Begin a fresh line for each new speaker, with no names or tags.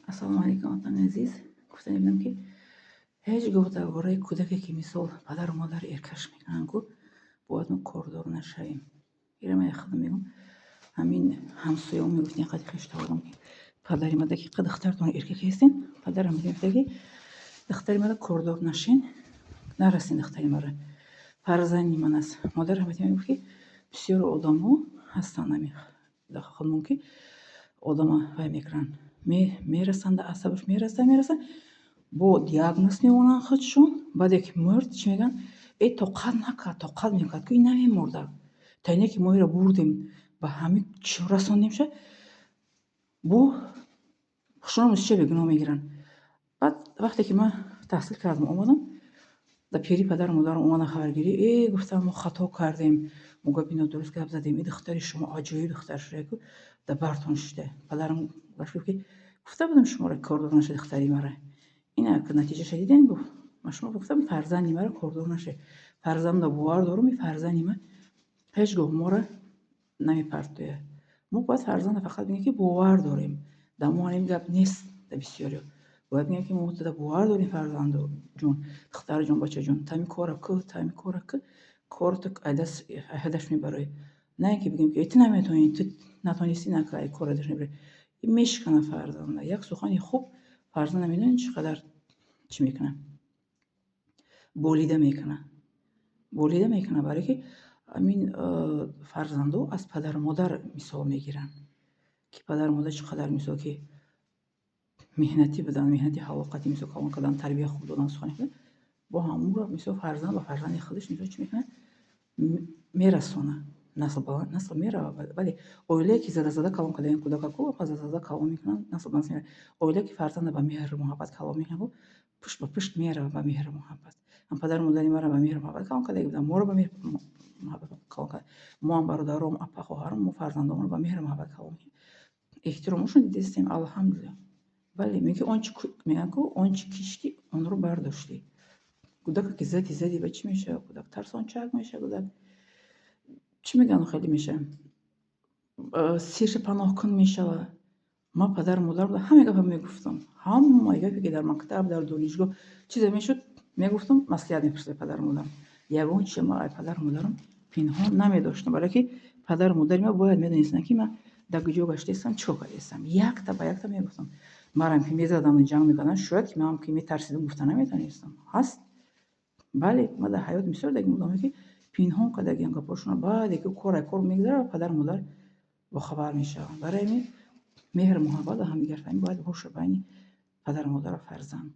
Ассалому алайкум, ватани азиз. Гуфта мебинам, ки ҳеҷ гоҳ дар бораи кӯдаке, ки мисол падару модар эркаш мекунанд ку, бояд мо кордор нашавем. Ира ман худам мегӯм, ҳамин ҳамсояо мегуфтин, қади хештаворам, ки падари мада ки духтартон эрка кестин, падарам мегуфта, ки духтари мада кордор нашин, нарасин, духтари мара фарзанди ман аст. Модарам мегуфт, ки бисёр одамо ҳастанд ҳамин худмон, ки одама вай мекунанд, мерасанд, асабаш мераса, мераса, бо диагноз мемонанд худшон. Баъде ки мурд, чӣ мегӯянд? Э, тоқат накард, тоқат мекард ку, ин намемурда. То ине ки мо иро бурдем, ба ҳамин чӣ расондемша, бо хушоно мусича бегуноҳ мегиранд. Баъд вақте ки ман таҳсил кардам, омадам да пири падару модарам, омадам хабаргирӣ. Э, гуфтам, мо хато кардем, мо гапи нодуруст гап задем, и духтари шумо аҷоиб духтар шуда ку, да бартон шуда. Падарам гуфт, ки гуфта будам шуморо, кордор наша духтари мара, ина натиҷаша дидем. Гуфт, ма шумо гуфтам, фарзанди мара кордор наша, фарзанда бовар дорум, и фарзанди ман ҳеҷ гоҳ моро намепартояд. Мо бояд фарзанда фақат бигӯем, ки бовар дорем. Дар мо ҳамин гап нест, дар бисёриҳо. Бояд бигӯем, ки мо туда бовар дорем, фарзандҷон, духтарҷон, бачаҷон, тами кора ку, тами кора ку, корто айдаш мебароӣ. На ин ки бигӯем, ки ту наметавонӣ, ту натонистӣ, нака, кор айдаш мебарӣ. Ин мешиканад фарзанда. Як сухани хуб фарзанда медонед, чӣ қадар чӣ мекунад? Болида мекунад. Болида мекунад, барое ки ҳамин фарзандо аз падару модар мисол мегиранд, ки падару модар чӣ қадар, мисол, ки меҳнатӣ буданд, меҳнати ҳалоқатӣ, мисол, калон кардан, тарбия хуб додан, сухани бо ҳамонро, мисол, фарзанд ба фарзанди худаш, мисол, чӣ мекунад? Мерасонад. Насл ба насл меравад. Бале, оилае ки зада зада калон кардаем кӯдакаку, зада зада калон мекунанд, насл ба насл меравад. Оилае ки фарзанда ба меҳру муҳаббат калон мекунад, пушт ба пушт меравад ба меҳру муҳаббат. Ҳам падару модари маро ба меҳру муҳаббат калон карда буданд, моро ба меҳру муҳаббат калон карда. Мо ҳам бародаром, апа, хоҳаром, мо фарзандонро ба меҳру муҳаббат калон мекунем. Эҳтиромошон дидистем, алҳамдулилло. Бале, мегӯяд, он чи мегӯянд ку, он чи киштӣ, онро бардоштӣ. Кӯдаке ки зади, зади, ба чӣ мешавад? Кӯдак тарсончак мешавад, кӯдак чӣ мегӯянд, хеле мешавад, сирша паноҳкун мешавад. Ман падару модарам ҳама гапа мегуфтам. Ҳамаи гапе ки дар мактаб, дар донишгоҳ чизе мешуд, мегуфтам, маслиҳат мепурсидам падару модарам. Ягон чизе ман аз падару модарам пинҳон намедоштам, барое ки падару модари ман бояд медонистанд, ки ман дар куҷо гаштаистам, чӣ кор кардаистам. Якта ба якта мегуфтам. Марам ки мезаданду ҷанг мекарданд, шояд ки манам ки метарсидам, гуфта наметавонистам. Ҳаст. Бале, ман дар ҳаёт бисёр дагим одамое, ки пинҳон кардагиам гапҳошонро, баъде ки кор кор мегузарад, падару модар бохабар мешаванд. Барои ҳамин меҳру муҳаббат ва ҳамдигарфаҳмӣ бояд бошад байни падару модар ва фарзанд.